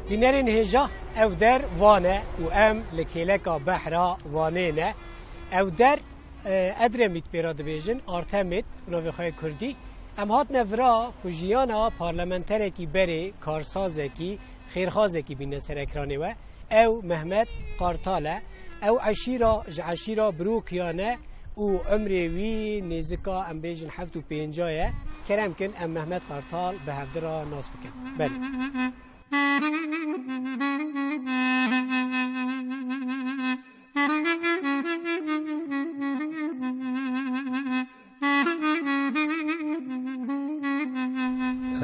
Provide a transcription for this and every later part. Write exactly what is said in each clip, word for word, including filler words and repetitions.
Bînerên hêja, ev der Van e û em li kêleka behra Vanê ne. Ev der, e, Edremît pê re dibêjin, Artemît, navê xwe ye kurdî. Em hatine vira ku jiyana parlamenterekî berê, karsazekî, xêrxazekî bîne ser ekranê we. Ew Mehmet Qartal e. Ew eşîra ji eşîra Birokiyan e û emrê wî nêzika, em bêjin, heft û pênca ye. Kerem kin, em Mehmet Qartal bi hevdi re nas bikin. Belê.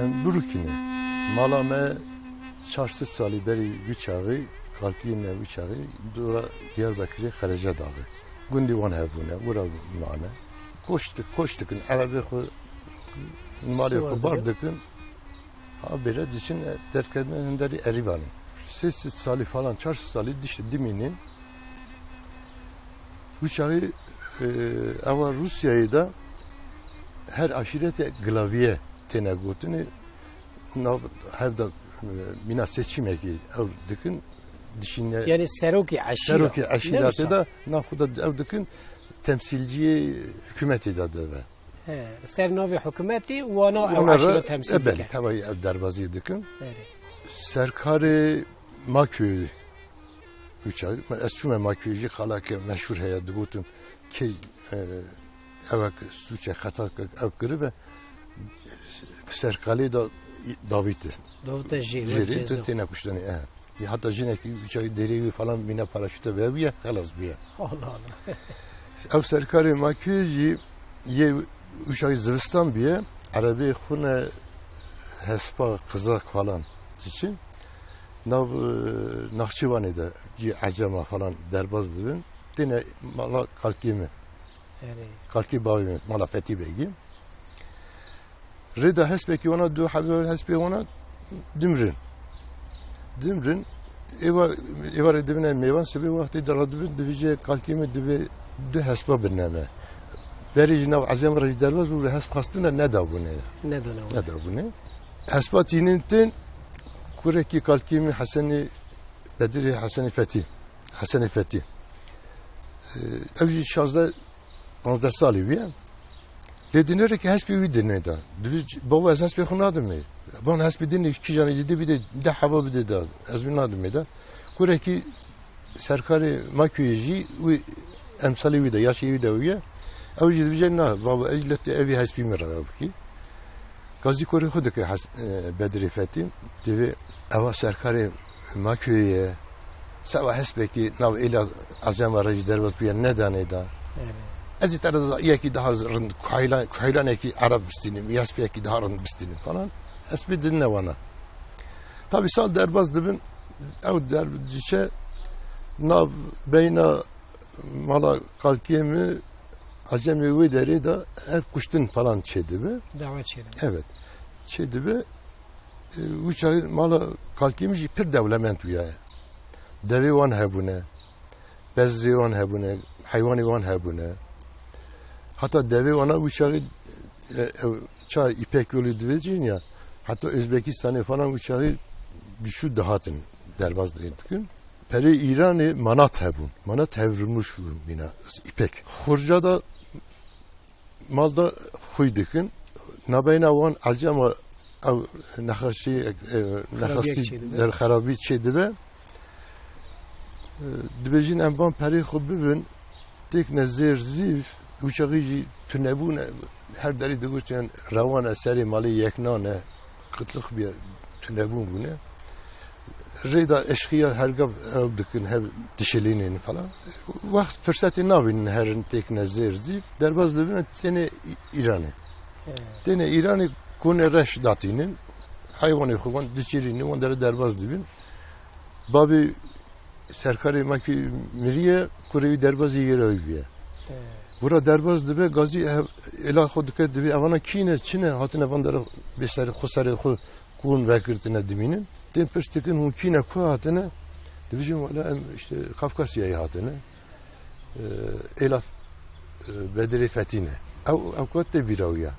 Em Birûkî ne. Mala me çar sed salî berî wî çaxî, kalkiyên me wî çaxî, dora Diyarbekirê Xerece daxê. Gundî wan hebûne, wira mane. Koç dik-, koç dikin, erebê xwe, malê xwe bar dikin. Ha bêre diçin, e, derkevin hunderî Erîvanê. Sê sed salî falan, çar sed salî dişt dimînin. Wî çaxî, e, eva Rûsyayê de her aşîretê gilaviye têne gotinê. Nav hevda, e, mîna seçîmekê ew dikin, dişîne. Yani serokê eşîra. Serokê eşîretê de nav xwe de ew dikin, temsîlciyê hikûmetê de dibe. He, ser navê hikûmetê wana ew eşîra temsîl, e, belê, dike. Tevayî ev derbaziyê dikin. Belê. Serkarê Maköyê, wî çaxî, ez çûme Maköyê jî, xalake meşhûr heye, digotin kê, e, ewek sûçe, xetak ew kiribe, serkalê da davîte. Davîte jêrê, jêrê, tu têne kuştanê, e. Ya heta jinekî wî çaxî derê wî falan mîna paraşûte ve bûye, xelas bûye. Allah Allah. Ew serkarê Maköyê jî yê wî çaxî zivistan bûye, erebê xwe ne hespa qizak falan diçin. Nav, e, Naxçîwanê de cî ecema falan derbaz dibin. Têne mala kalkê min. Erê. Kalkê bavê min, mala Fetî Begî. Rêda hespekî wana, du hebê hespê wana dimrin. Dimrin. Êva, êvarê dibine mêvan, sibê wextê de radibin, divêje kalkê min divê du hespa bidine me. Berê ji nav ecem re jî derbas bû, hesp xwestine, nedabûne. Nedane. Nedabûne. Hespa tînin tên, kurekî kalkê min Hesenê Bedirê, Hesenê Fetî. Hesenê Fetî. Ee, ew jî şazdeh panzdeh salî bûye. Lê dinêre ki hespê wî dinê de. Divê, baba, ez hespê xwe nadimê. Van hespê dinê, kîjanê jî dê bide, de heva bide de. Ez wî nadimê de. Kurekî serkarê Makuyê jî wî emsalê wî de, yaşê wî de wî ye. Ew jî dibêje, na, baba, ez lê tu evî hespî min re bikî. Gazî korê xwe dike Hes-, e, Bedirê Fetî. Divê eva serkarê Makuyê ye. Sewa hespekî nav êla ecema re jî derbas bûye, nedanê da. Evet. Ez ê te re da yekî daha rind, kuheylan-, kuheylanekî ereb bistînim, ya hespiyekî daha rind bistînim falan. Hespê didine wana. Tabi sal derbas dibin, ew derb diçe nav beyna mala kalkê mi, ecemê wê derê de ev kuştin falan çêdibe. Dawa çêdibe. Evet. Çêdibe. E, wî çaxî mala kalkê min jî pir dewlemend bûyaye. Devê wan hebûne, bezê wan hebûne, heywanê wan hebûne. Heta devê wana wî çaxî, e, ew ça İpek yolu dibêjin ya, heta Özbekistanê falan wî çaxî dişû dihatin derbaz dikin. Perê Îranê manat hebûn. Manat hevrimûş bûn mîna İpek. Xurca da mal da xwî dikin. Nabeyna wan ecema ew nexweşî, e, nexastî, çêdibe. Er xerabî çêdibe. E, dibêjin em van perê xwe bibin, têkne zêr zîv, wî çaxî jî tunebûn e, her derî digotin rewan e, serê malê yeknan e, qitliq bûye, tunebûn bûne. Rêda eşxiya hergav ew dikin, hev dişilînin falan. Wext firsetê nabînin herin têkne zêr zîv, derbaz dibin têne Î-, Îranê. He. Têne Îranê konê reş datînin, heywanê xwe wan diçirînin, wan dere derbaz dibin. Bavê serkarê me kî miriye, kurê wî derbazî yê re wî bûye. He. Wira derbaz dibe, gazî ev, êla xwe dike, dibê evana kî ne, çi ne, hatine van dere bê serê xwe, serê xwe kon vekirtine dimînin. Tên pirs dikin, hûn kî ne, ku hatine? Dibêjin, wele em işte Kafkasyayê hatine. E, êla, e, Bedirê Fetî ne. Ew, ew kat tê bîra wî ya.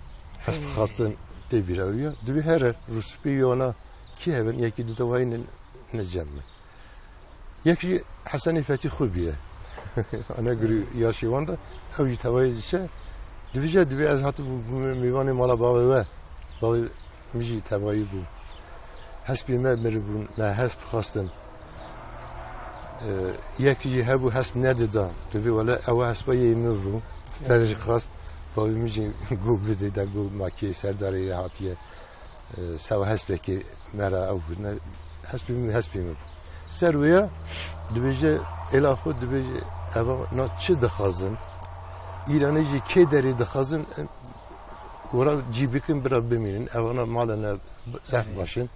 Hesp Hmm. xastin tê bîra wî ya. Dibê here, rûspî yona kî hebin, yekî du tewayî ne, ne cem me. Yek jî Hesenê Fetî xwe bîye. Ana gurî yaşê wan de, ew jî tewayê dişe. Dibêje, dibê ez hatibû, bûme mêvanê mala bavê we. Bavê min jî tevayî bû. Hespê me miribûn, me hesp xwestin. E, yek jî hebû hesp nedida. Dibê wele ew hespa yê min bû. Te jî xwest, bavê min jî got bidê de, got ma kê serdarê hatiye. E, sewa hespekê me re ew birine, hespê min, hespê min bû. Ser wê ya dibêje, êla xwe dibêje, eva na çi dixwazin? Îranê jî kê derê dixwazin, e, wira cî bikin, bira bimînin. Evana malene zehf Evet. baş in.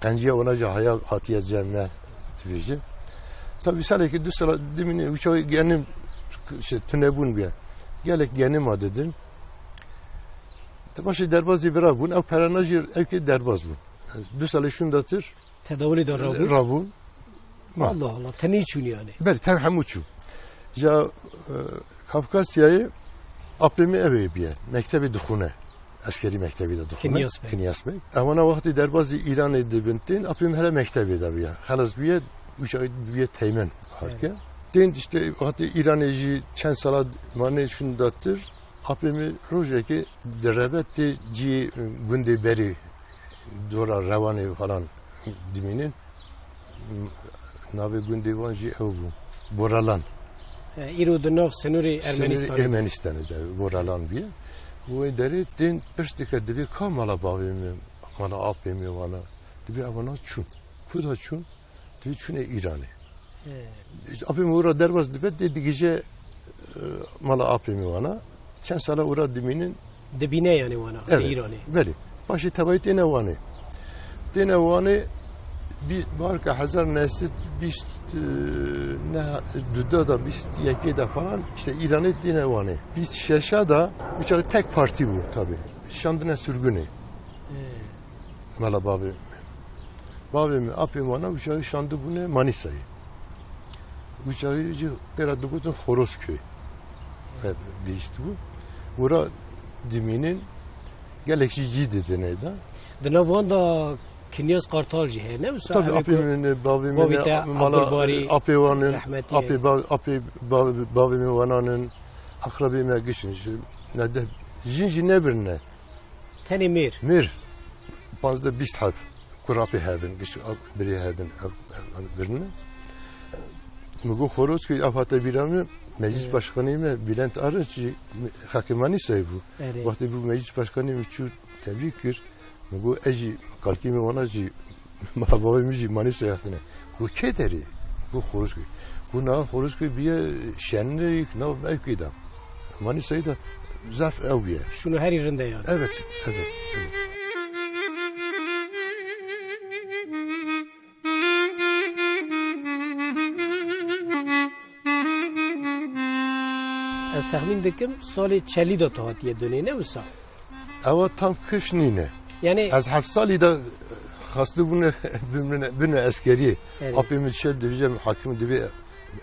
Qenciya wana jî haya hatiye cem me dibêje. Tabi salekî du sala dimîne, wî çaxê genim, şey, tunebûn bûye. Gelek genim a didin. Te başê derbazî vira bûn, ew perana jî ew kê derbaz bûn. Du salê şûnda tir Tedawulê de rabûn. rabûn. Ma. Allah Allah, te nîçûn yani. Belê, tev hemû çû. Ja, e, Kafkasyayê apê min ev ê bûye. Mektebê dixwine. Eskerî mektebê de dixwine. Kinyas Bey. Kinyas Bey. Ewana wextê derbazî Îranê dibin tên, apê min hele mektebê de bûye. Xelas bûye, wî çaxê bûye teymên. Evet. Tên işte wextê Îranê jî çend sala mane şûnda tir, Apê min rojekê direve tê ciyê gundê berê dora Rewanê falan dimînin. Navê gundê wan jî ew bû. Boralan. E, îro di nav sînorê Sînorê Ermenistanê. Ermenistanê de Boralan bûye. Wê derê tên pirs dike, dibê ka mala bavê min, mala apê min wana. Dibê evana çûn. Ku da çûn? Dibê çûne Îranê. He. Apê min ora derbas dibe, tê digije, e, mala apê min wana. Çend sala ora dimînin. Dibîne yani wana, Evet, Îranê. Belê. Paşê tevayî têne Wanê. Têne Wanê, bi-, barka hezar neh sed bîst, e, ne, duda da bîst yekê de falan, işte Îranê têne Wanê. Bîst şeşa da uçağı tek parti bû tabi. Şandine sürgünê. He. Mala bavê min. Bavê min, apê min wana, wî çaxê şandibûne Manîsayê. Wî çaxê jî pê re digotin Xorozköy. Ev bihîstibû. Wira dimînin, gelek jî cî didinê de. Di nav wan de Kinyas Kartal jî heye, ne wisa? Tabii, apê min, bavê min, Bavê te mala, Abdulbarî, apê wan in, rehmetî apê ye. Ba-, apê ba-, bavê min wanan in, axrabê me giş in. Ji, ne de, jin jî nebirine. Tenê mêr. Mêr. Panzdeh bîst heb. Kurapê hevin, giş birê hevin, ev, ev, ev birine. Min got, Xorozköy, ev hate bîra min, meclis Evet. başkanê me, Bülent Arınç jî xelkê Manîsayê bû. Erê. Wextê bû meclis başkanê min çû tebrîk kir. Min got, ez jî, kalkê min wana jî, mala bavê min jî Manîsayê hatine. Got, kê derê? Got, Xorozköy. Got, na Xorozköy bûye şenlik, nav mevkê de. Manîsayê de zaf ew ye. Şûno herî rind e yani. Evet, evet, evet. Ez texmîn dikim, salê çelî de tu hatiye dunê, ne wisa? Ewa tam kifş nîne. Yani Ez heft salî de xastibûne bimrine, bine eskeriyê. Evet. Apê min şe dibêje, hakim dibê,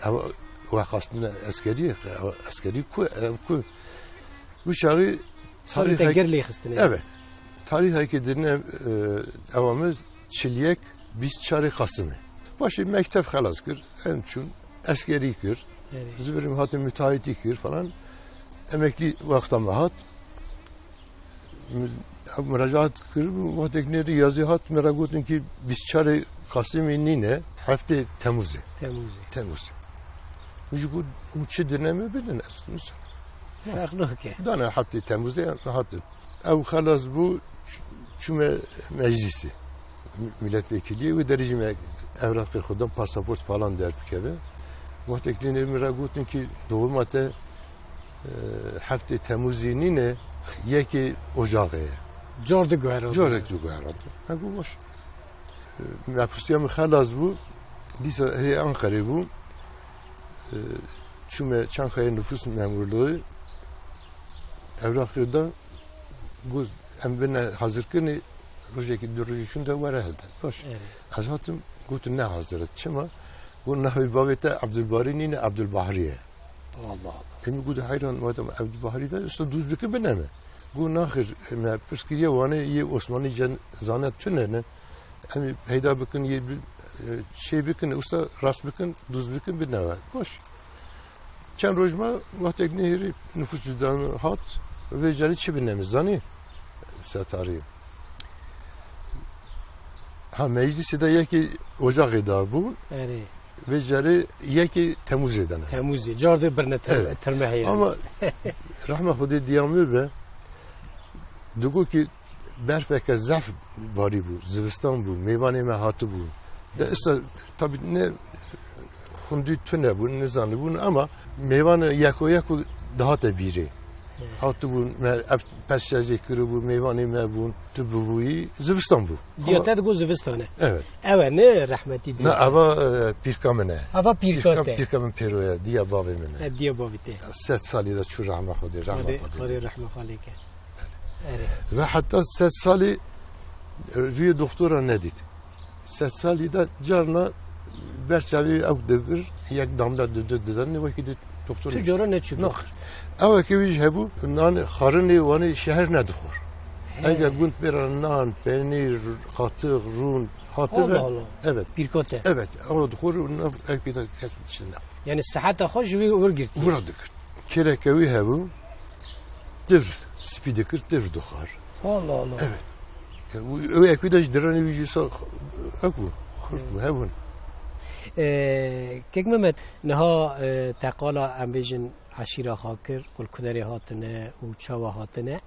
ewa, we xastine eskeriyê, ewa eskerî ku, ev ku? Bu çaxî Sarî te tarîxek-, gir lê xistine. Evet. Tarîxekî dine, e, ewa min çil yek, bîst çarê Qasimê. Başê mekteb xelas kir, em çûn, eskerî kir. Evet. Zivirîm hatin müteahhitî kir falan. Emeklî wexta me hat. Mi-, muracaat kir, wextek nêrî yazî hat, me re gotin ki bîst çarê Qasimê nîne, heftê Temûzê. Temûzê. Temûzê. Min jî got, hûn çi dine me bidin, ez nizam. Ferq nake. Dana heftê Temûzê hatin. Ew xelas bû, ç-, çûme meclîsê. Mi-, milletvekiliyê, wê derê jî me evraqê xwe dan, pasaport falan derdikeve. Wextek lê min re gotin ki doğuma te, e, heftê Temûzê nîne, yekê Ocaxê ye. Car diguherandin. Carek diguherandin. Ha, got baş. E, mebûstiya min xelas bû. Dîsa hê Ankarê bû. E, çûme Çankaya Nüfus Memurluğu. Evraqê da, got, em bine hazirkirinê, rojekî du rojî şûnde were hilde. Baş. Evet. Ez hatim, gotin ne hazir e. Çima? Got, navê bavê te Abdulbarî nîne, Abdulbahrî ye. Allah Allah. Em got, heyran, madem Abdulbahrî ve, usta dûz bikin bine me. Got, naxir, me pirs kiriye, wane yê Osmanî cen-, zane tune ne. Em ê peyda bikin, yê bi-, e, şey bikin, usta rast bikin, dûz bikin, bine we. Baş. Çend roj ma, wextek nehêrî nüfus cüzdanı hat, vê carî çi bine mi zanî? Setarî. Ha, meclisê de yekê Ocaxê da bû. Erê. Vê carê yekê Temûzê de ne. Temûzê. Car dê birine ter-, Evet. termehê yani. Ama rehma Xwedê diyamê be, digo ki berfeke zehf barî bû, zivistan bû, mêvanê me hatibû. De issa tabî ne xundî tune bûn, nizanîbûn ama mêvan yeko yeko dihate bîrê. Evet. Hatibûn, me ev pez şerjê kiribû, mêvanê me bûn, tu bûbûyî, zivistan bû. Diya Ama te digo zivistan e. Evet. Ew e, ne rehmetî diya Na, te. eva, e, pîrka min e. Eva pîrka Pîrka, te. pîrka min pêro ye, diya bavê min e. E, diya bavê te. Sed salî de çû rehma Xwedê, rehma Xwedê, Xwedê. Xwedê rehma xwe lê ke. Erê. Ve heta sed salî, e, rûyê doktora nedît. Sed salî de carna ber çavê ew digir, yek damla dide dide, ne wekî di doktor Tu cara neçû? Naxir. Ew eke wî jî hebû, nan xarinê wanê şeher nedixwar. He. Ege gund pêra nan, penîr, qatix, rûn, hatibe. Allah Allah. Evet. Pîrka te. Evet, ew dixwar û nav ev pîrka kes dişine. Yani seheta xwe ji wî wir girtî. Wira dikir. Kêreke wî hebû, tivr spî dikir, tivr dixwar. Allah Allah. Evet. Ya, û ew ekû de ji diranê wî jî sa ekû, xurt bû, hebûn. Ee, Kek Mehmet, niha, e, te qala em bêjin eşîra xwe kir, ku li kuderê hatine û çawa hatine.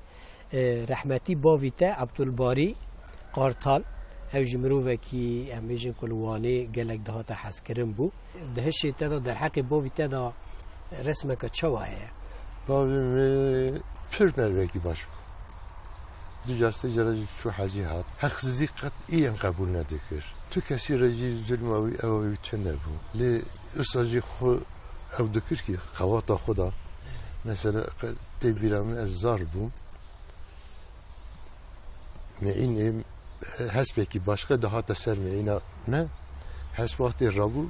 E, rehmetî bavî te Abdulbarî Qartal, ew jî mirovekî, em bêjin ku li Wanê gelek dihate hezkirin bû. Di hişê te de, derheqê bavî te de resmeke çawa heye? Bavê min pir merivekî baş bû. Du car sê cara jî çû hecî hat. Heqsizî qet î em qebûl nedikir. Tu kesî re jî zulma wî, ewa wî tune bû. Lê usa jî xwe ew dikir ki qewata xwe da. Mesela qe-, tê bîra min ez zar bûm. Meînê, hespekî başqa dihate ser meîna me. Hesp wextê rabû,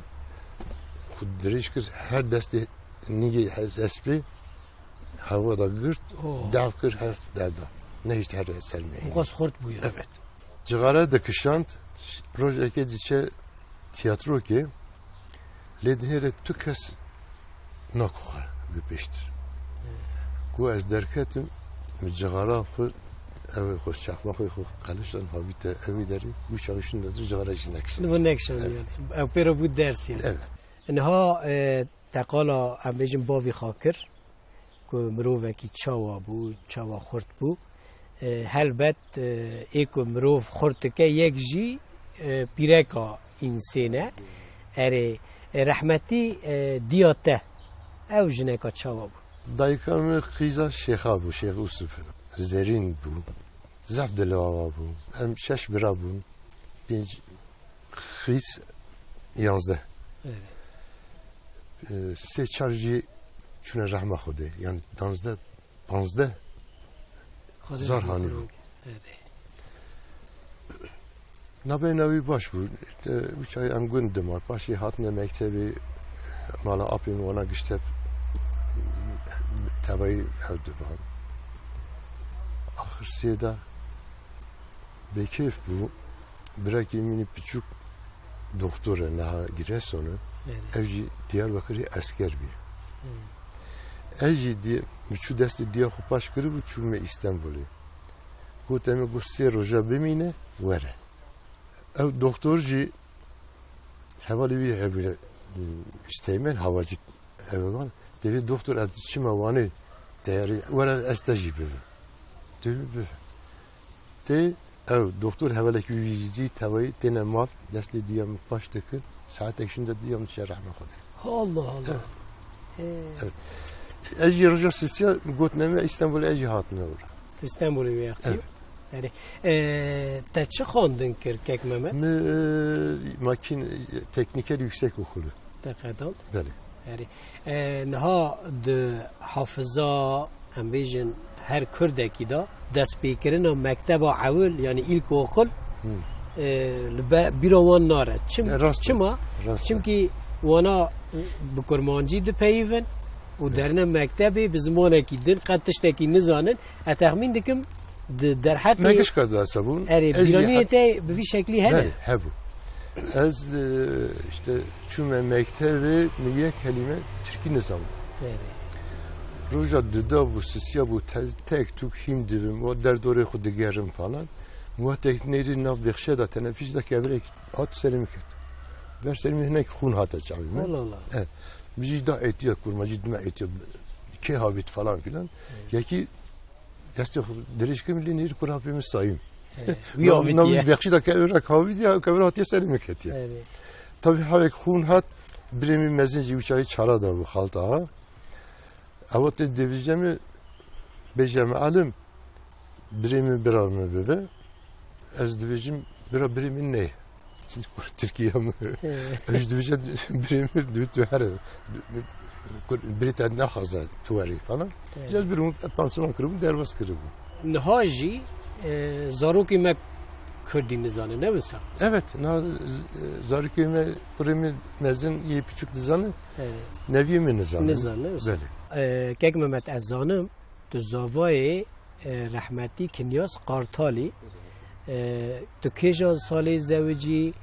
xwe dirêj kir, her destê nîgê hes-, hespê hewa da girt, Oh. dev kir, hesp derda. Nehişt here ser meînê. Xwest xurt bûye. Evet. Cixare dikişand, rojekê diçe tiyatrokê, lê dihêre tu kes nakoxe bi pêştir. Ku ez derketim, min cixara xwe, ew xwe çakma xwe, xwe qelişan havîte ewî derê, wî çaxî şûn de cixara jî nekişand. Li bo nekişand Evet. ya. Ew pê re bû ders ya. Evet. Niha, e, te qala em bêjin bavî xwe kir. Ku mirovekî çawa bû, çawa xurt bû. E, helbet, e, ê ku mirov xurt dike, yek jî, e, pîreka însên e. Erê, e, rehmetî, e, diya te, ew jineka çawa bû? Dayika min qîza şêxa bû, Şêx Ûsif. Zerîn bû. Zehf dilava bû. Em şeş bira bûn. Pênc Xîz yanzdeh. Evet. Ee, sê çar jî çûne rehma Xwedê. Yani danzdeh, panzdeh Xwedê zar rehmet hanî bû. Evet. Nabeyna wî baş bû. İşte, wî çaxê em gund dimar. Paşê hatine mektebê, mala apê min wana gişte tebayî ev divan. Axirsiyê de bêkeyf bû. Birekî min piçûk doktor e, niha Giresun e. Evet. Ev jî Diyarbakirê esker bûye. Hmm. Ez jî diye, min çû destê diya xwe paş kiribû, çûme Îstenbulê. Gote min, got, sê roja bimîne, were. Ew doktor jî hevalê wî hebûne, Üsteğmen, havacı ev e van. Devê doktor, ez çima Wanê teyarê, were ez te jî bibim. Tê bi-, tê ew doktor hevalekî wî jî tevayî têne mal, destê diya min paş dikir, saetek şûnde diya min şe rehme Xwedê. Allah Allah. He. Evet. Ez jî roja sisiya gotine me Îstenbulê ez jî hatime ora. Îstenbulê wê wextî. Evet. Yani, e, te çi xwendin kir, kek Mehmet? Min, e, makîn, e, teknîker yüksekokulu. Te qedand? Belê. Yani, e, niha di hafiza, em bêjin, her Kurdekî de destpêkirina mekteba ewil, yani ilkokul, Hmm. e, li be-, bîra wan nare. Çim-, E, rast e. Çima? Rast e. Çimkî wana bi kurmancî dipeyivin û Evet. derine mektebê bi zimanekî din qet tiştekî nizanin. Ez texmîn dikim, di derheqê Me gişka dase bûn. Erê, Ez jî bîranînê he-, te bi vî şeklî hene? Belê, hebû. Ez, e, işte, çûme mektebê, min yek kelîme tirkî nizanibû. Erê. Roja duda bû, sisiya bû, te-, tek tûk hîm dibim, o derdorê xwe digerim falan. Min wextek nêrî nav bexşe de, tenefîs de kevirek hat serê min ket. Ber serê min hinek xûn hate çavê min. Allah Allah. E, min jî da êtiya kurmancî, dime êtiya kê havît falan filan. Evet. Yekî Destê xwe dirêj kirim, lê nêrî kurapê min sayîm. He, wî Nav, avitiye. Navî bexşî de kevira kavî diye, kevira hatiye serê min ketiye. Evet. Tabii hewek xûn hat, birê min mezin jî wî çaxê çara da bû, xalta ha. Ewa tê dibêje min, bêje min, Alim, birê min bira min bibe. Ez dibêjim, bira birê min neyê. Tirkiye mi? He. Ez dibêje birê min, dibê tu here. Birê te naxwaze tu werî falan. He. Ez birê min pansiyon kiribû, derbas kiribû. Niha jî, e, zarokê me Kurdî nizane, ne wisa? Evet, na, z-, zarokê me, kurê min mezin yê piçûk dizane, He. neviyê min nizane. Nizane, ne wisa? Belê. E, kek Mehmet, ez zanim, tu zavayê, e, rehmetî Kinyas Qartalî, e, tu kêja salê zewicî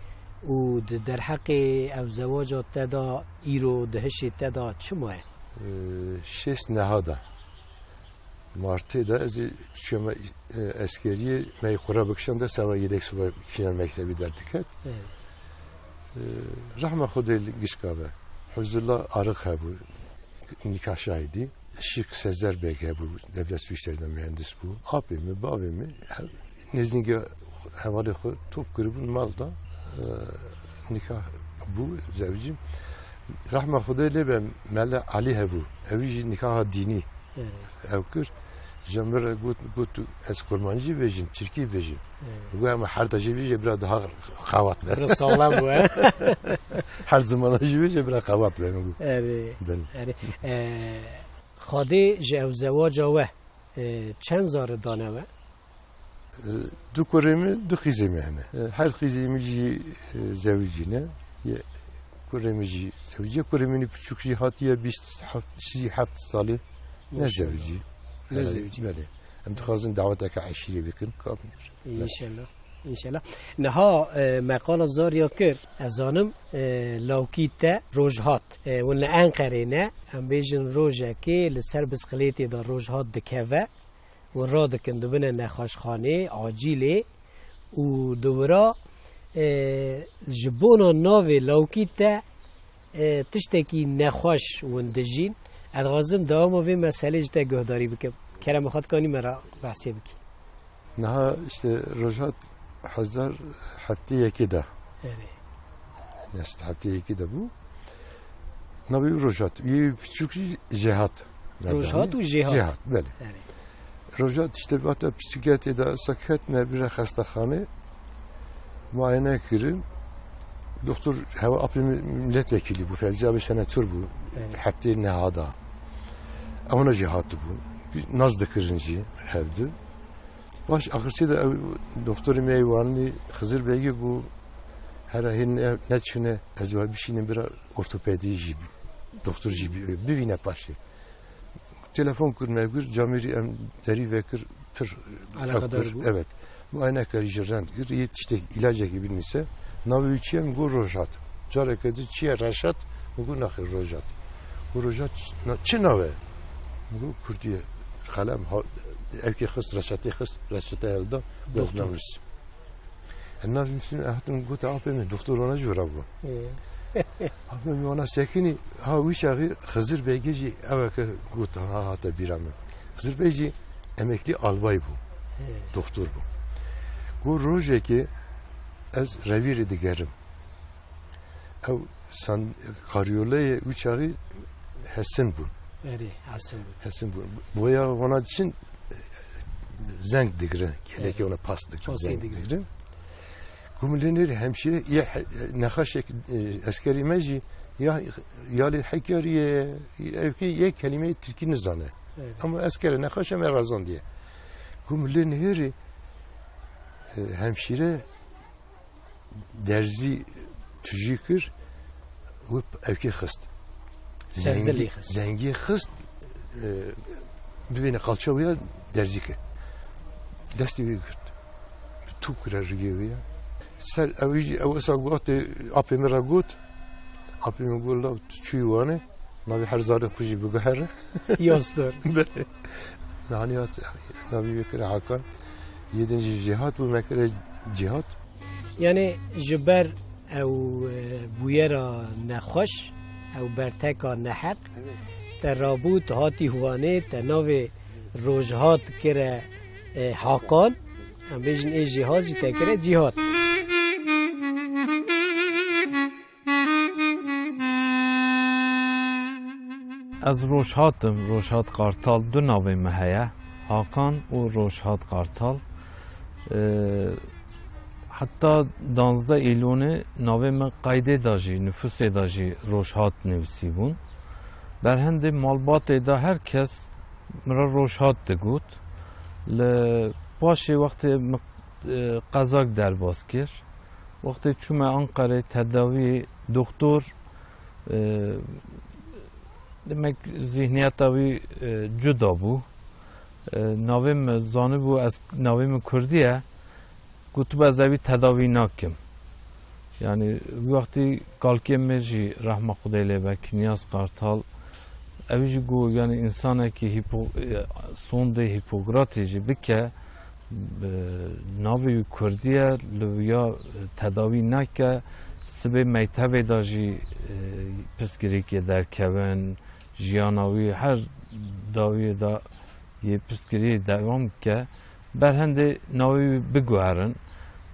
û di derheqê ew zewaca te de îro di hişê te de çi maye? E, şêst neha de. Martê de ez ê çûme, e, eskeriyê, me yê xwe re bikişand de seba yedek suba kîjan mektebî derdiket. Evet. E, rehma Xwedê li gişka be. Huzurla Arık hebû, nikah şahidî. Şîk Sezer Beg hebû, devlet su işlerinde mühendis bû. Apê min, bavê min, he-, nêzîngê hevalê xwe top kiribûn mal da, e, nikah bû, zewicî. Rehma Xwedê lê be, Mele Alî hebû. Ew jî nikaha dînî Evet. ew kir. Ji min re got, got, "Ez kurmancî bêjim, tirkî bêjim." Evet. Got, "Ama her da jî bêje, bira daha qewat be." Bira sağlam bû, he? "Her zimana jî bêje, bira qewat be." Got. Erê. Belê. Erê. E, Xwedê ji ew zewaca we, e, çend zarê dane we? E, du kurê min, du qîzê min hene. E, her qîzê min jî, e, zewicî ne. Ye, kurê min jî zewicî ye. Kurê min piçûk jî hatiye bîst heft, sî heft salê. Ne Maşallah. zewicî. Ne Herhalde zewicî. Belê. Em dixwazin daweteke eşîrê bikin, kabînir. Înşallah. Înşallah. Niha, e, me qala Zarya kir. Ez zanim, e, lawkî te Rojhat. E, hûn li Enqerê ne. Em bêjin rojekê li ser bisikletê de Rojhat dikeve. Hûn radikin dibine nexweşxanê, acîlê û di wira, e, ji bona navê lawkî te, e, tiştekî nexweş hûn dijîn. Ez dixwazim dewama vê meselê ji te guhdarî bikim. Kerem xwe dikanî me re behsê bikî. Niha işte Rojhat hezar heftê yekê de. Evet. Nest heftê yekê de bû. Navê wî Rojhat. Yê piçûk jî Jehat. Rojhat û Jehat. Jehat, belê. Evet. Rojhat işte vata piçikletê de seket me bire xestexane muayene kirin. Doktor hewa apê milletvekili bû, Fevzi abi senatör bû. Evet. Heftê neha da. Ewana jî hatibûn. Naz dikirin jî hevdu. Baş axirtî de ew doktorê me yê Wanî Xizir Begî got, "Hera hê ne, neçûne ez ê we bişînim bira ortopedî jî bi-, doktor jî bi-, bivîne paşê." Telefon kir me kir, camêrî em derî vekir, Pir Alakadar tepkir, bû. Evet. Bu ay nekarî ji rend kir, yê tiştek îlacekî binivîse, navê wî çi ye? Min got Rojhat. Careke di çi ye? Reşat. Min got naxê Rojhat. Got Rojhat ç-, na-, çi navê? Min got Kurdî ye. Qelem, ha, evkê xist, reçetê xist, reçete hilda, got Doktor. Navê wî. Em navê wî hatin gote apê min, doktor wana jî vira bû. Ee. Apê min wana sekinî, ha wî çaxî Xizir Begê jî eveke got, ha hate bîra min. Xizir Bey jî emeklî albay bû. He. Doktor bû. Got rojekê ez revîrê digerim. Ew san-, karyoleyê wî çaxî Hesin bûn. Erê, Hesin bûn. Hesin bûn. Boya wana diçin, e, zeng digirin. Gelekê Erê. Wana pas digirin, Pasê zeng digirin. Digirin. Got min lê nêrî hemşîre, yê he-, nexaşek, e, eskerî me jî ya, ya lê Hekarî ye, evkî yê kelîmeyê tirkî nizane. Evet. Ama eskere nexaşe me razandiye. Got min lê nêrî, e, hemşîre derzî tijî kir, wê evkê xist. Zengî, Derzilî xist. Zengî xist, e, bivêne qalça wê ya derzî ke. Destê wê girt. Tûk kire rigê wê ya. Ser ew jî, ew esa got, apê min re got. Apê min got, "Law tu çûyî wane, navê her zarê xwe jî biguhere." Yostor. Belê. Nihanî hat, navê wê kire Hakan. Yê din jî Cihat bû, me kire Cihat. Yanî ji ber ew, e, bûyera nexweş, ew berteka neheq, Evet. Te rabû, tu hatî Wanê, te navê Rojhat kire, e, Hakan, em bêjin ê Jêhat jî te kire Cîhat. Ez Rojhat im, Rojhat Qartal, du navê min heye, Hakan û Rojhat Qartal. Ee, heta danzdeh Îlonê navê min qeydê de jî, nifûsê de jî Rojhat nivîsîbûn. Berhendê malbatê de her kes min re Rojhat digot. Li paşê wextê min, e, qezak derbas kir, wextê çûme Anqerê tedawî, doktor, e, demek zîhniyeta wî, e, cuda bû. E, navê min zanibû, ez navê min kurdî ye. Gotibû ez evî tedawî nakim. Yani wî wextî kalkê min jî rehma Xwedê lê be, Kinyas Qartal, ew jî got, yani, însanekî Hîpo-, e, sondê Hîpokratê jî bike, e, navê wî kurdî ye, li ya tedawî neke, sibê mektebê de jî, e, pirsgirêkê derkevin, jiyana wî her dawiyê de yê pirsgirî dewam bike, berhendê navê wî biguherin.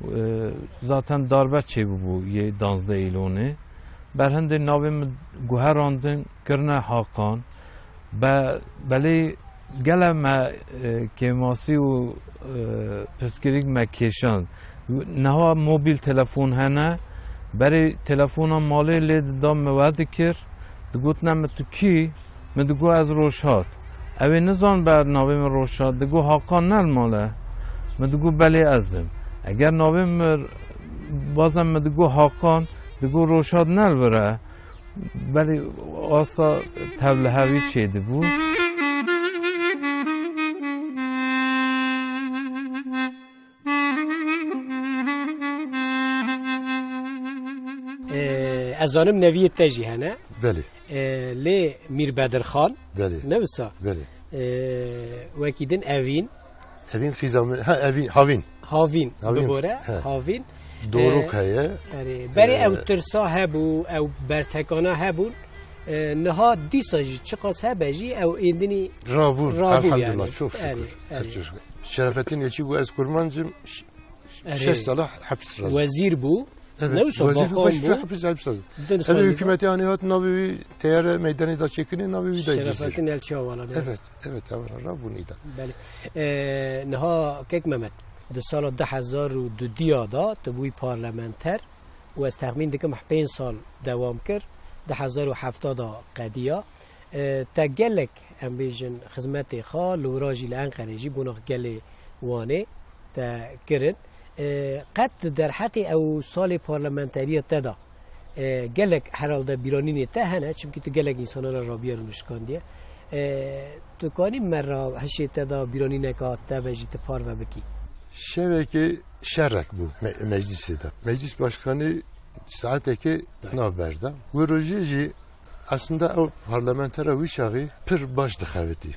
E, zaten darbe çêbûbû yê danzdeh Îlonê. Berhendê navê min guherandin, kirine Hakan. Be-, belê gele me, e, kêmasî û, e, pirsgirîk me kêşand. Niha mobîl telefon hene, berê telefona malê lê dida min we dikir, digotine min tu kî? Min digot ez Rojhat. Ew ê nizan ber navê min Rojhat, digot Hakan ne li mal e? Min digot belê ez im. Eger navê min, bazen min digot Hakan, digot Rojhat ne li vir e? Belê asta tevlihevî çêdibû. Ee, ez zanim neviyê te jî hene. Belê. Ee, lê Mîr Bedirxan, Belê. Ne wisa? Belê. Ee, wekî din Evîn. Evîn xîza min, ha, Evîn, Havîn. Havîn, Havîn. Bibore, He. Havîn. Doruk Ee, heye. Erê, berê Ee, ew tirsa hebû, ew bertekana hebûn. Ee, niha dîsa jî çiqas hebe jî ew êndinî Rabûn, rabûn elhamdulillah, yani. Çok şükür. Erê, erê. Çok şükür. Şerafettin Elçi bû, ez kurmancim, ş-, Erê. Şeş sala hepis razı. Wezîr bû. Evet, Ne wisa wezîr bû, bakan baş bû. Hepis, hepis razı. Din Ev salî hükümeti hani hat navê wî teyare meydanê da çekini, navê wî da Şerafettin Elçi Havala, ne? Evet, evet, evet, Rabûn îda. Belê. Ee, niha Kek Mehmet, di sala du hezar û dudiya da tu bûyî parlamenter û ez texmîn dikim pênc sal dewam kir, du hezar û hefta da qediya. E, te gelek, em bêjin, xizmetê xwe li wira jî li Enqerê jî bona gelê Wanê te kirin. E, qet di derheqê ew salê parlamenteriya te de, e, gelek herhalde bîranînê te hene, çimkî tu gelek însana re rabûyerî nûşkandiye. E, Dikanî me ra hişê te de bîranîneka te be jî tu parve bikî? Şevekê şerek bû me-, meclisê de. Meclis başkanî saetekê Evet. nav berda. Wê rojê jî aslında ew parlamentera wî çaxî pir baş dixebitî.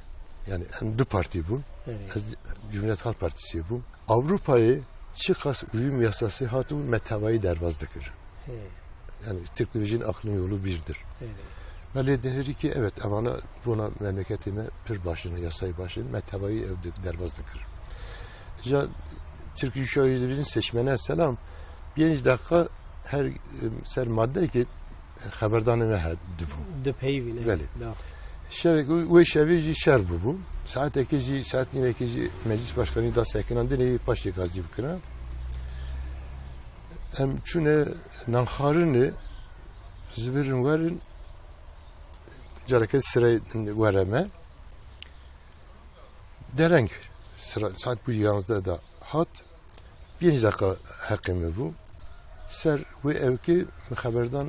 Yani em du partî bûn. Evet. Ez Cumhuriyet Halk Partisi bûm. Avrupayê çiqas uyum yasası hatibûn me tevayî derbaz dikir. He. Yani Türk dibêjin aklın yolu birdir. Evet. Belê diherî ki evet, evana bona memleketê me pir başin, yasayê başin, me tevayî ew di-, derbaz dikir. Ja Türk Uşağı dibêjin seçmene selam, pênc dakika her, e, ser madde ki xeberdanê me he dibû. Di peyvî ne? Belê. Da. Şevek, wê şevê jî şer bûbû. Saetekê jî, saet nîvekê jî meclis başkanî da sekinandinê yê paşê gazî bikira. Em çûne nanxwarinê, zivirin werin, careke sirey were me. Dereng sira, saet bû yanzdeh da hat. Pênc deqa heqê min bû. Ser wê evkê min xeberdan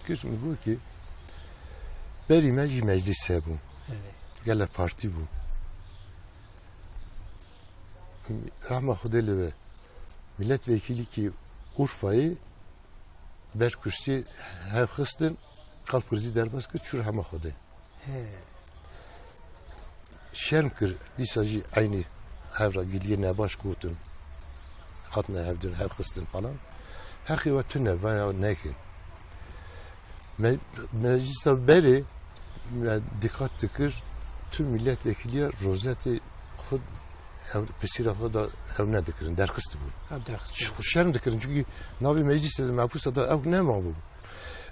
kir, min got ki berî me jî meclis hebû. Evet. Gelek partî bû. Rahma Xwedê li we. Milletvekîlîkî Urfayê ber kursî hev xistin, qal kursî derbas kir, çû Rahma Xwedê. He. Şerm kir, dîsa jî eynî hev re giliyê nebaş gotin. Hatine hevdin, hev xistin falan. Heqê we tune, vaya nekin. Me-, meclisa berê me dikkat dikir, tu milletvekiliya rozetê xwe ev, pisîra xwe da ew nedikirin, derxistibûn. Ha, derxistibûn. Xwe şerm dikirin, çünkü navê meclisê de, mehbûsa da ew nemabû.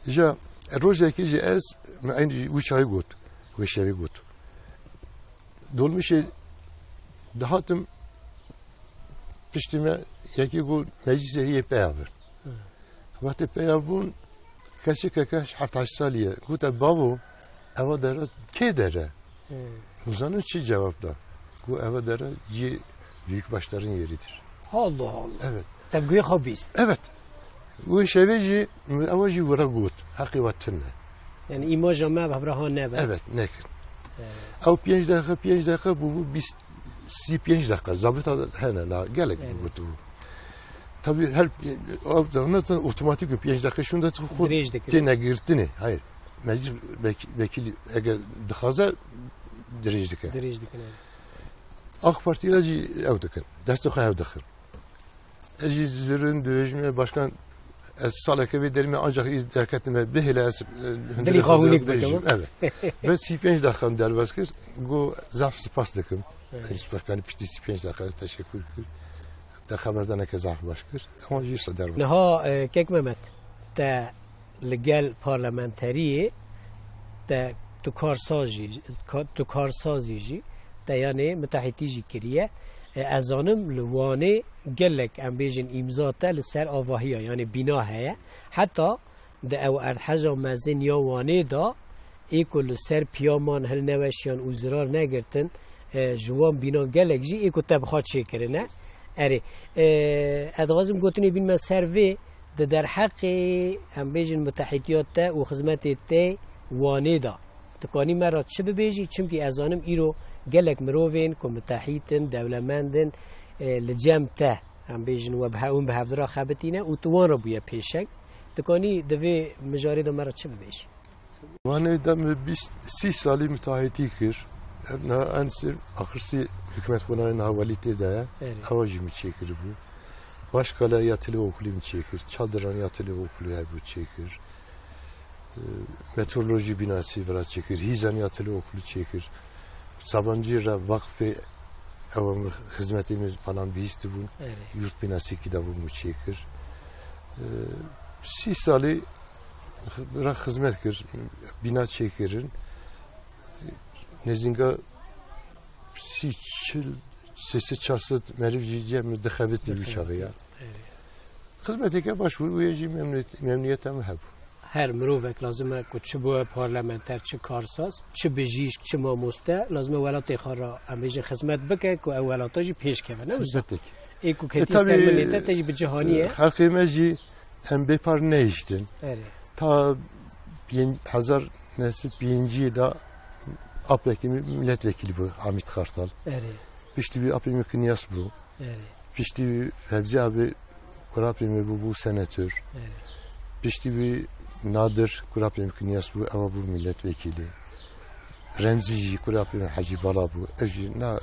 Ja rojekê jî ez, me eynî wî çaxî got, wê şevê got. Dolmişê dihatim, piştî me yekê got, meclisê heye peya bin. Hı. Wextê peya bûn, keçikeke heft heşt salî ye. Gote, bavo, eva dere kê dere? Hı. Nizanim çi cevap da. Got, eva dere cihê büyükbaşların yeridir. Allah Allah. Evet. Te bi guhê xwe bîst. Evet. Wê şevê jî, ewa jî wira got. Heqê we tune. Yani îmaja me bi hevra ha nebe. Evet, nekin. Evet. Ew pênc deqe, pênc deqe bû, bû bîst, sî pênc deqe. Zabita hene la, gelek Evet. bû, bû. Tabii her, ew zaten otomatik pênc deqe şunda tu xwe Dirêj dikir. têne girtinê. Hayır. Meclis vek-, vekîlî eger dixwaze dirêj dike. Dirêj dikin, evet. AK Partî re jî ew dikin. Destê xwe ew dixin. Ez jî zirin, dibêjim, "Ê başkan, ez saleke vê derê me ancak î derketime, bihêle ez, e, Dilî xwe hûnik bêjim." bikim. Evet. Ve sî pênc deqan derbas kir, got, "Zaf spas dikim." Evet. Rîs başkanî piştî sî pênc deqa teşekkür kir. Te xeberdaneke zaf baş kir. Ama jî wisa derbas. Niha, e, Kek Mehmet, te li gel parlamenteriyê te, tu karsaz jî, ka-, tu karsazî jî, te yanê mitehîtî jî kiriye. E, ez zanim li Wanê gelek, em bêjin, îmza te li ser avahiya, yanê bîna heye. Heta di ew erdheja mezin ya Wanê de, ê ku li ser piyaman hilneweşiyan û zirar negirtin, e, ji wan bînan gelek jî ê ku te bi xwe çêkirine. Erê, e, ez dixwazim gotinê bînme ser vê, di derheqê, em bêjin, mitehîtiya te û xizmetê te Wanê de. Dikanî me re çi bibêjî? Çimkî ez zanim îro gelek mirovên ku mitehît in, dewlemend in, e, li cem te, em bêjin, we bi he-, hûn bi hevdira xebitîne û tu wan re bûye pêşeng. Dikanî di vê mijarê de me re çi bibêjî? Wanê de min bîst, sî salî mitehîtî kir. Niha en sir, axirsî hikûmet xwe nayê niha welî tê de ye. Erê. Ewa jî min çêkiribû. Başkale yatılı okulu min çêkir. Çaldıran yatılı okulu hebû çêkir. E, meteoroloji binası vira çêkir. Hîzan yatılı okulu çêkir. Sabancı ra vakfê ewa min xizmetê min falan bihîstibûn. Erê. Yurt binası ki da bû min çêkir. E, sî salî ra xizmet kir, bîna çêkirin. Nêzînga sî, çil, sê sed, çar sed meriv jî cem dixebitî wî Dixebitî. çaxê ya. Erê. Xizmeteke baş bû, wê jî memnuniyet-, memnuniyeta min hebû. Her mirovek lazim e ku çi bû parlamenter, çi karsaz, çi bijîşk, çi mamoste, lazim e welatê xwe re, em bêjin, xizmet bike ku ew welata jî pêş keve, ne wisa? Xizmetek. Ê ku E, ketî tabii, ser milê te, te jî bi cîhanî ye. Xelkê me jî em bêpar nehiştin. Erê. Ta pênc, hezar neh sed pêncî de Apekî mi-, milletvekili bû, Hamît Kartal. Erê. Piştî wî apê min Kinyas bû. Erê. Piştî wî Fevzi abi kurapê min bû, bû senatör. Erê. Piştî wî Nadir kurapê min Kinyas bû, ewa bû milletvekili. Remzî jî kurapê min Hecî Bala bû. Ev jî na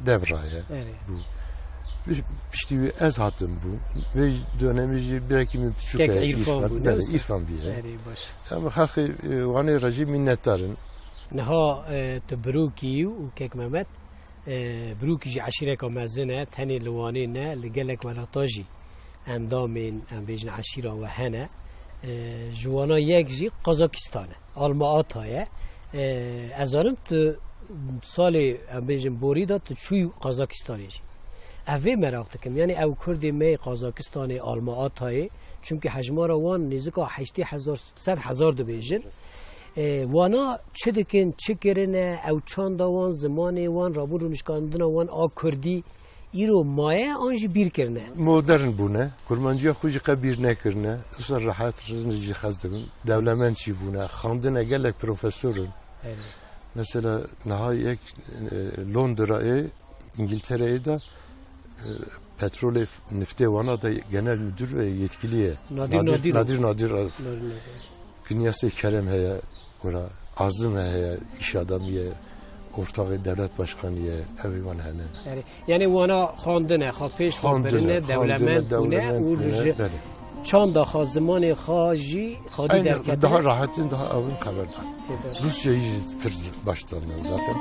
devra ye Erê. bû. Piş-, piştî wî ez hatim bû. Vê dönemî jî birekî min piçûk Kek e, Îrfan Îrfan. bû, ne Belê, wisa? Îrfan bî ye. Erê, baş. Em xelkê, e, Wanê re jî minnetdar in. Niha, e, tu birokî û kek Mehmet, e, birokî jî eşîreka mezin e, tenê li Wanê ne, li gelek welata jî endamên, em bêjin, eşîra we hene. E, ji wana yek jî Kazakistan e, Alma Ata ye. E, ez zanim tu salê, em bêjin, borî de tu çûyî Kazakistanê jî. Ev vê meraq dikim. Yanî ew Kurdê me yê Kazakistanê, Alma Atayê, çimkî hejmara wan nêzika heştê hezar, sed hezar dibêjin. E, wana çi dikin, çi kirine, ew çanda wan, zimanê wan, rabûn rûnişkandina wan a kurdî îro maye an jî bîr kirine? Modern bûne, kurmanciya xwe jî qe bîr nekirine. Wisa rehet rin jî xez dibin. Dewlemend jî bûne, xandine, gelek profesor in. Erê. Mesela niha yek, e, Londrayê, Îngiltereyê de, e, petrolê, niftê wana da genel müdür ve yetkili ye. Nadir Nadir, Nadir. Nadir Nadir Arif. Nadir Nadir. Kinyasê Kerem heye, ora Azim heye, iş adamı ye, ortağı devlet başkanı ye, ev ê wan hene. Erê, yanî wana xandine, xwe pêş xwe Xandine, birine, xandine, dewlemend bûne dewlemend û li bûne, ji belê. çanda xwe, zimanê xwe jî xwedî Aynen, derketine. daha rahatin, daha awin xeber dan. Ê, baş. Rusçayı jî pir baş dizanîn zaten.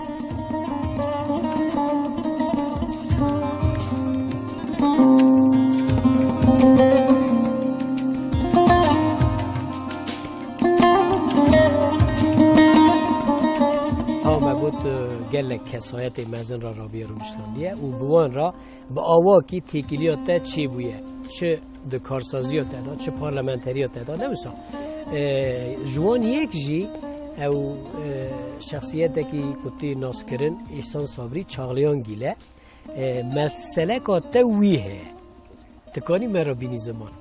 Ha, me got, e, gelek kesayetê mezin re rabiye rûniştandiye û bi wan re bi awakî têkiliya te çêbûye. Çi di karsaziya te de, çi parlamenteriya te de, ne wisa? E, ji wan yek jî ew, e, şexsiyetekî ku tê naskirin, Îhsan Sabrî, Çaxliyangîl e. E, meseleka te wî heye. Dikanî me re bînî ziman?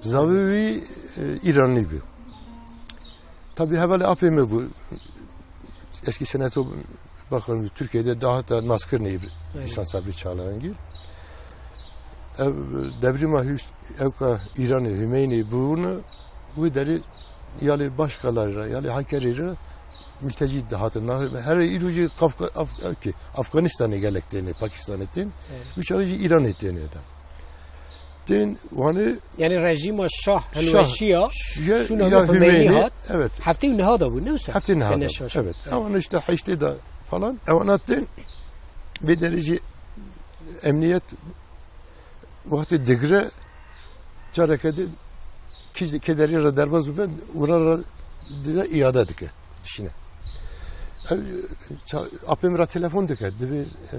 Zavê wî, e, Îranî bû. Tabii hevalê apê me bû. Eski senato bakanı Türkiye'de daha da naskirine Evet. İhsan Sabri Çağlayan gir. Ev devrima hüs-, ewka İran'ı Hümeyni bunu bu deri yali başkaları yali Hakkari'yi mülteci de hatırına her iruci Kafka, Af-, ki Afganistan'ı gelek dene, Pakistan'ı tin. Evet. Üç alıcı İran'ı dene de. Tên wanê Yani rejîma şah, Şah, hilweşiya, şiye şûna ya nû Xumeyî Hümeyni, hat, evet. Heftê û niha da bû, ne wisa? Heftê niha da bû, evet. Ama işte heştê da falan. Ewana tên vê derece emniyet wextê digre careke de kî-, kêderî re derbas bibe, ûra re dire îade dike. Dişîne. Ev, ça-, apê min re telefon dike. Divê, e,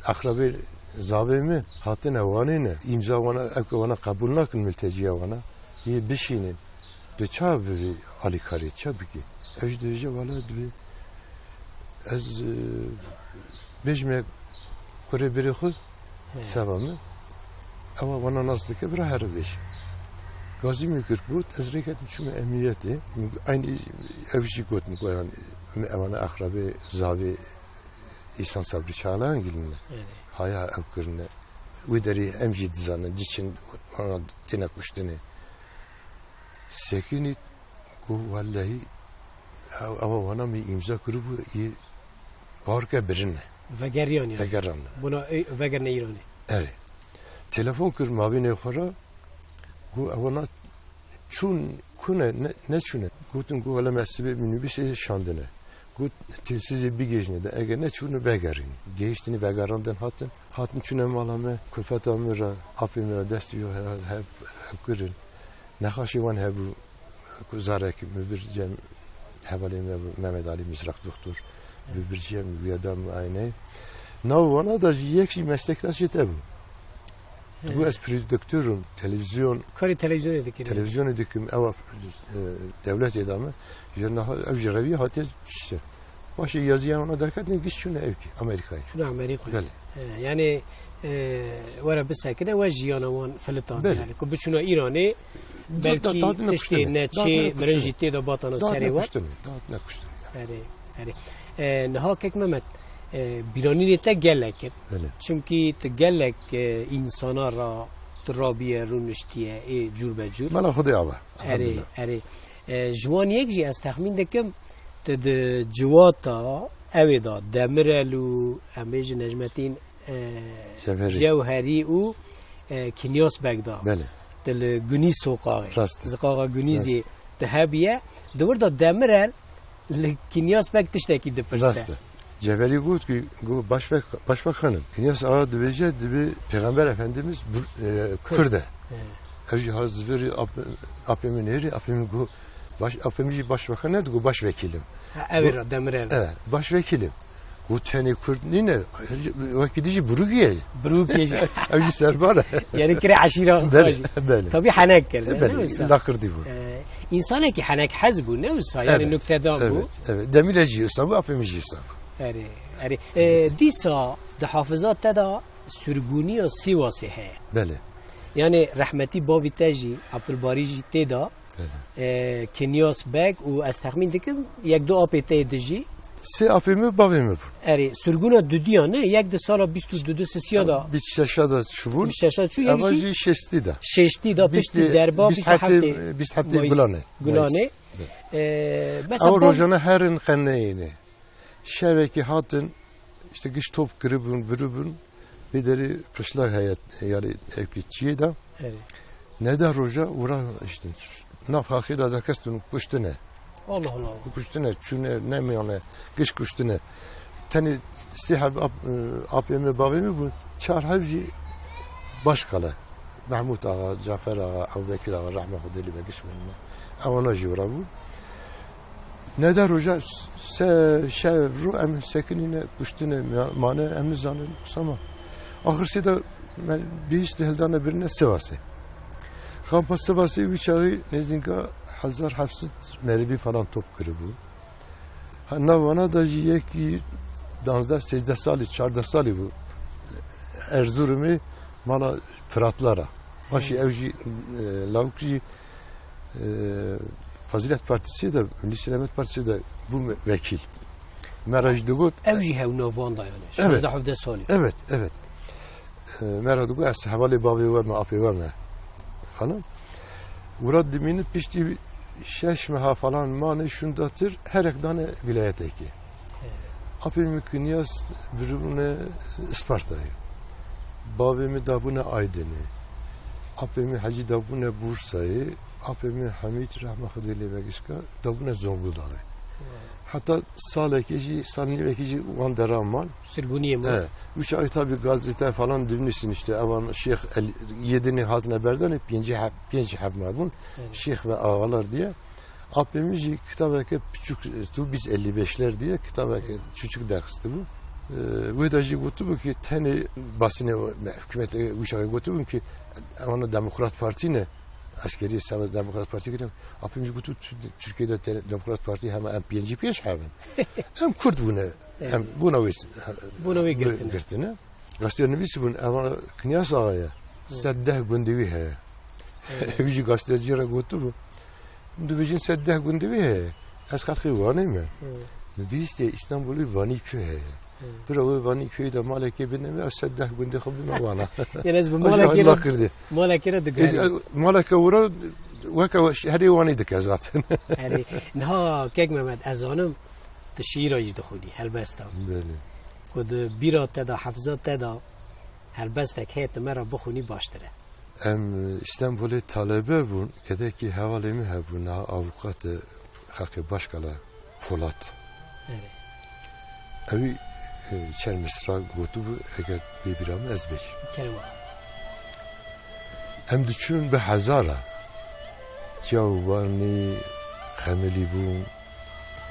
axrabê zavê min hatine wanê ne. Îmza wana, ev ke wana qebûl nakin milteciya wana. Yê bişînin. De ça bivê alîkarê, ça bikê? Ev jî dibêje, wala divê ez, e, bêjime kurê birê xwe He. Seba min. Ewa wana nas dike, bira here bêj. Gazî min kir got, ez rêketim çûme emniyetê. Min got, eynî ev jî got, min got, yani, min ewana axrabê, zavê Îhsan Sabrî Çağlayan gilin me. Evet. Haya ev kirine. Wê derê em jî dizanin, diçin, wana têne kuştinê. Sekinî ku wellehî ew, ewa wana min îmza kiribû, yê Parke birine. Vegeriyan yani. Vegeran. Buna, e, vegerine Îranê. Erê. Telefon kir mavînê xwe re, got, ewana çûn, kune, ne, ne çûne? Gotin, got, wele me sibê minibusê şandine. Got, têlsizê bigihîjne de, eger ne çûne, vegerîne. Gihîştine, vegerandin hatin. Hatin çûne mala me, kulfeta min re, apê min re dest yo, he, he, he, kirin. Nexaşê wan hebû, ku zarek min bir cem hevalê me bû, Mehmet Ali Mizrak doktor, bi bir cem wî da muayene. Nav wana da jî yek jî meslektaşê te bû. He. Bû ez prodüktörüm, televizyon, Karê televizyonê dikir. Televizyonê dikim, ewa, e, dewletê da me. Ji niha ev ji revî hatiye çişte. Paşê yaziya wana derketine giş çûne evkê, Amerîkayê. Çûne Amerîkayê. Belê. He, yani, e, were bisekine, we jiyana wan filitan. Belê. Yani, ku biçûna Îranê, belkî tiştê neçê, mirin jî tê de batana serê wan. Erê, erê. E, niha kek Mehmet, e, bîranînê te gelek in. Belê. Çimkî tu gelek, e, însana ra tu rabiye, rûniştiye, ê cûr be cûr. Mala Xwedê ava. Erê, elhamdulillah. Erê. E, ji wan yek jî ez texmîn dikim, tu di civata ewê de Demirel û em bêjin Necmetîn, e, Cewherî. Cewherî û, e, Kinyas Beg de. Belê. Tu li Gunîz soqaxê. Rast e. Ziqaxa Gunîzê Rast. Tu hebiye. Di wir de Demirel li Kinyas Beg tiştekî dipirse. Rast e. Cevherî got ki, got, "Baş ve-, başbakanım, Kinyas Ağa dibêje, dibi Peygamber Efendimiz bur-, e, Kurd. Kurd e." He. Ev jî ha zivirî ap-, apê min nêrî, apê min got, baş-, apê min jî başbakan ne, digot, "Başvekilim." Ha, ev Got, ra Demirel. Evet, "Başvekilim." Got, "Tenê Kurd nîne, wekî dijî Brûgî ye." Brûgî ye. Ev jî serbar e. Yani kirê eşîra Belê, xwe jî. Belê. Tabii henek kir, E, ne belê, wisa? Lakir dî bû. E, insanekî henek hez bû, ne wisa? Yani Evet, nuktedan bû. Evet, evet. Demîle jî wisa bû, apê min jî wisa bû. Erê, erê. E, dîsa di hafiza te de sirgûniya Sîwasê heye. Belê. Yani rehmetî bavî te jî, Abdulbarî jî tê de. Belê. E, Kinyas Beg û ez texmîn dikim, yek du apê te yê dijî. Sê apê min, bavê min bûn. Erê, sirgûna dudiya ne, yek di sala bîst û du sisiya da. Bîst şeşa da çûbûn. Bîst şeşa çû, yek Eva jî jî şêstî da. Şêstî da, Bîst piştî e, derba, bîst heftê, bîst heftê Mayıs. Gulane. Gulane. Mayıs. E, mesela Ew bav- rojane herin qeneyê ne. Şevekî hatin, işte giş top kiribûn, biribûn. Vê derê qişla heye, yani evkî çiyê de. Evet. Neda roja û ra işte nav xaxê de dakestin kuştine. Allah Allah. Kuştine, çûne, nemiyane, giş kuştine. Tenê sê heb ap-, e, apê min, bavê min bûn, çar heb jî baş qale. Mehmûd Axa, Cafer Axa, Ebubekir Axa, rehme Xwedê lê be giş min. Ewana jî wira bûn. Neda roja se-, şev ro em sekinîne, kuştine ma-, mane, em nizanin, sama. Axir sê de me bihîst hildane birine Sivasê. Kampa Sivasê wî çaxî nêzînka hezar heft sed meribî falan top kiribû. Ha, nav wana da jî yekî danzdeh, sêzdeh salî, çardeh salî bû. Erzurumê mala Firatlara. Başî ew jî, e, lawik jî, e, Fazilet Partisi de, Milli Selamet Partisi de bû me-, vekîl. Me re jî digot Ew jî hew nav wan da yani. Evet. Şazdeh hevdeh salî. Evet, evet. E, me re digot, "Ez hevalê bavê we me, apê we me." Falan. Wira dimînin piştî şeş meha falan mane şûndatir herek dane wîlayetekê. Apê min Kinyas biribûne Ispartayê. Bavê min dabûne Aydinê. Apê min Hecî dabûne Bursayê. Apê min Hemîd, rehma Xwedê lê be gişka, dabûne Zonguldaxê. Heta salekê jî, sal nîvekê jî wan deran man. Sirgûniyê man. E, wî çaxê tabî gazete falan dinivîsin işte, evan Şêx El-, Yedinê hatine berdanê, pêncî heb, pênc heb me bûn. Evet. Şêx ve Ağalar diye. Apê min jî kitabeke piçûk, tu biz elli beşler diye kitabeke çûçik derxistibû. E, wê de jî gotibû ki tenê basine hikûmetê wî çaxê gotibûn ki ewana Demokrat Partî ne, eskerî sebe Demokrat Partî kirin. Apê min jî gotibû, "Tu-, Tirkiyeyê de te-, Demokrat Partî hema em pêncî pênc hebin." Em Kurd bûne. Evet. Em bûna wê, Bûna wê wê girtine. girtine. Gazetê nivîsî bûn, eva Kinyas Axa ye. Hı. Sed deh gundê wî heye. Evet. Wî jî gazeteciyê re gotibû, "Dibêjin sed deh gundê wî heye. Ez xelkê Wanê me." Hı. Min bihîstiye Îstanbulê Vanîköy heye. Hı. Bira wê Vanîköyê de malekê bine me, ez sed deh gundê xwe bime Wana. Yani ez bi Aja malekê Allah re, kirdê. malekê re E, digerînim. e, maleke wira weke we-, herê Wanê dike zaten. Erê, niha kek Mehmet, ez zanim, tu şîîra jî dixwînî, helbesta. Belê. Ku di bîra te de, hefza te de helbestek heye, tu me re bixwînî baştir e. Em Îstanbulê talebe bûn, gedekî hevalê min hebû, niha avûkat e, xelkê Başkala, Polat. Evet. Ewî, e, çend misra gotibû, eger bê bîra min ez bêjim. Kerem axa. Em diçûn bi hezara. Çiya û banî xemilî bûn,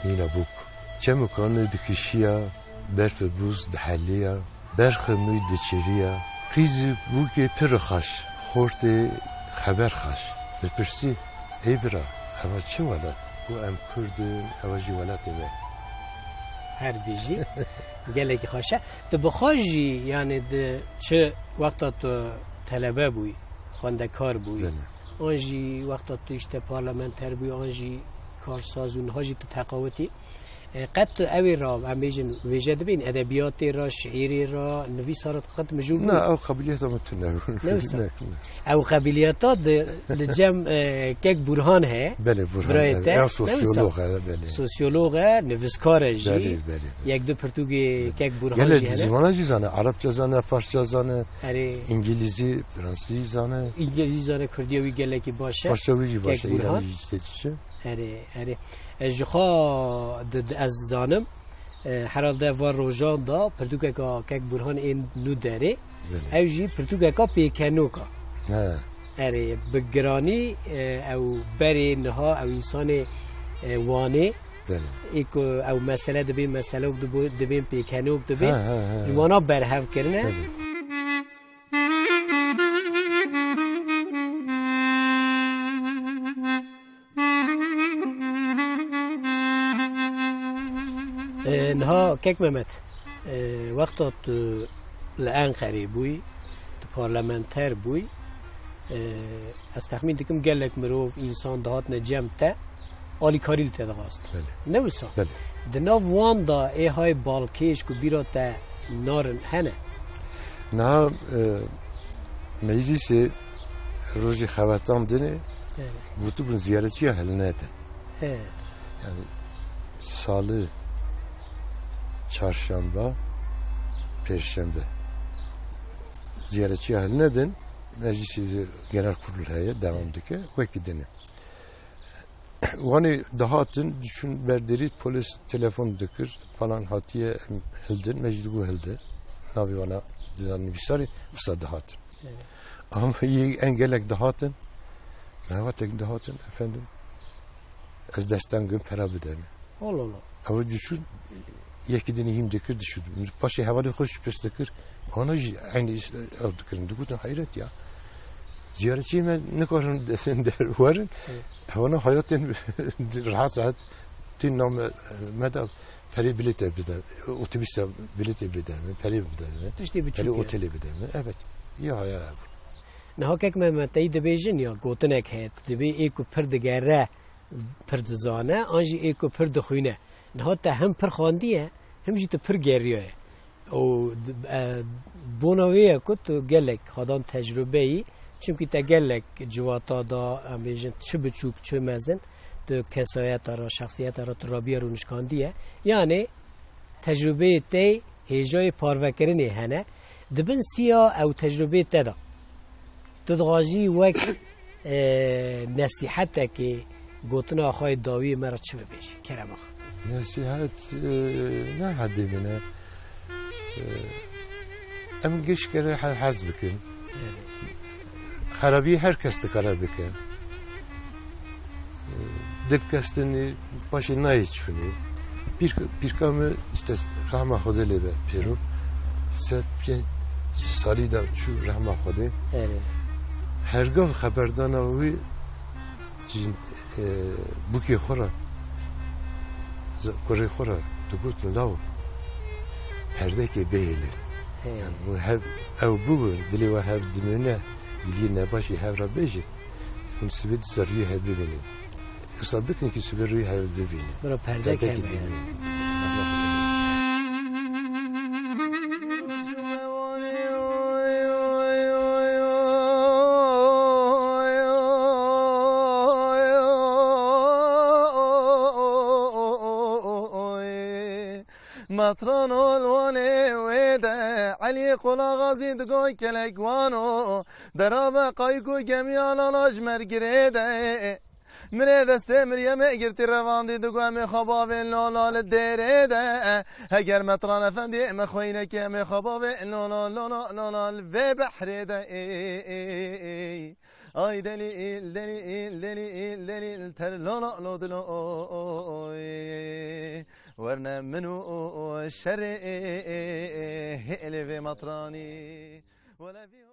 nîna bûk. Çemûkanê dikişiya, berf û bûz diheliya, berxê mûy diçiriya. Qîz û bûkê pir xaş, xortê xeber xaş. Dipirsî, "Ey bira, eva çi welat?" Û em Kurd in, eva jî welatê me. Her bijî. Gelekî xweş e. Tu bi xwe jî, yani di çi wexta tu telebe bûyî, xwendekar bûyî, Belê. an jî wexta tu işte parlamenter bûyî, an jî karsaz û niha jî tu teqawitî. E, qet tu ew ê re, em bêjin, wêje dibên edebiyatê re, şiîrê re, nivîsa re qet mijûl bû? Na, ew qabiliyeta min tune. Ne wisa? Ne, ne. Ew qabiliyeta di, di cem, e, Kek Burhan heye. Belê, Burhan, Birayê evet. te, Ew ne wisa? sosyolog e, belê. Sosyolog e, nivîskar e jî. Belê, belê, belê. Yek du pirtûkê Belê. Kek Burhan Gelek jî hene. Zimanan jî zane, Arapça zane, Farsça zane, Erê. Îngilîzî, Fransîzî zane. Îngilîzî zane, Kurdîya wî gelekî baş e. Farsça wî jî baş e, Kek Burhan. Îranî jî têdişe. Erê, erê. Ez ji xwe di, di, ez zanim, e, herhalde va rojan da pirtûkeka Kek Burhan ên nû derê. Belê. Ew jî pirtûkeka pêkenok a. He. Erê, bi giranî, e, ew berê niha ew însanê, e, Wanê, Belê. ê ku ew mesele dibên, mesele dibên pêkenok dibên, He, he, he, li he. wana berhev kirine. Belê. E, niha Kek Mehmet, e, wexta tu li Enqerê bûyî, tu parlamenter bûyî, e, ez texmîn dikim gelek mirov, însan dihatine cem te, alîkarî li te dixwast. Belê. Ne wisa? Belê. Di nav wan de ê hay balkêş ku bîra te narin hene? Niha, e, meclîsê rojê xewetan dinê Evet. gotibûn ziyaretçiya hilnedin. He. Yani salı, çarşamba, perşembe. Ziyaretçiya hilnedin, meclîsê genel kurul heye, devam dike, wekî dinê. Wanê dihatin, düşün berderî polis telefon dikir, falan hatiye hildin, meclî digo hildi. Navê wana dizan nivîsarê, wisa dihatin. Evet. Ama yê en gelek dihatin, mewatek dihatin, efendim, ez destan gim pera bide min. Allah Allah. Ew düşün, yekî dinî hîm dikir, düşün. Paşê hevalê xwe jî pirs dikir, ana jî eynî îs-, ew dikirin. Digotin, heyret ya. Ziyaretçiyê me nikarin de-, der werin. Evet. Ewana hayatên rahat rahat tîn name me de perê bilêtê bide. Otobüse bilêtê bide. Perê bide. Tiştê biçûk Perê e. otelê bide. Evet. Ya, ya. Niha Kek Mehmet, teyî dibêjin ya, gotinek heye. Dibê ê ku pir digere, pir dizane, an jî ê ku pir dixwîne. Niha te hem pir xwandiye, hem jî tu pir geriyaye. Û d-, e, bona wê ye ku tu gelek xwedan tecrube yî, çimkî te gelek civata da, em bêjin, çi biçûk, çi mezin, tu kesayeta re, şexsiyeta re tu rabiye rûnişkandiye. Yanê tecrubeyê te hêjayê parvekirinê hene. Di bin siya ew tecrubeyê te de, tu dixwazî wek, e, nesîhetekê gotina xwe yê dawiyê me re çi bibêjî? Kerema xwe. Nesîhet, e, ne hedê min e. E, em giş kere he-, hez bikin. Evet. Xerabî her kes dikare bike. Dilkestinî paşê nayê çifinî. Pîr-, pîrka min îşte rehma Xwedê lê be pêro. Sed pênc salî de çû rehma Xwedê. Erê. Hergav xeberdana wî ji, e, bûkê xwe re, z-, kurê xwe re digot, law, perdekê bihêle. He. Yani, bu hev, ew bû, dilê we hev dimîne, giliyê nebaşî hev re bêje. Hûn sibê dîsa rûyê hev bibînin. Wisa bikin ki sibê rûyê hev bibînin. Bira perde Perde keme. keme. Matran ol wanê wê de, Elî Qulaxazî digoy kelek wano, derabe qayk û gemiya lala ji mergirê de. Mirê destê Miryemê girtî revandî digo, em ê xwe bavên lala li dêrê de. Heger Metran Efendî me xweyne ke, em ê xwe bavên lala, lala, lala li vê behrê de. Ay delîl, delîl, delîl, delîl, ter lala lo dilo. Werne min û şerê hêlê vê Metranî. Wele vî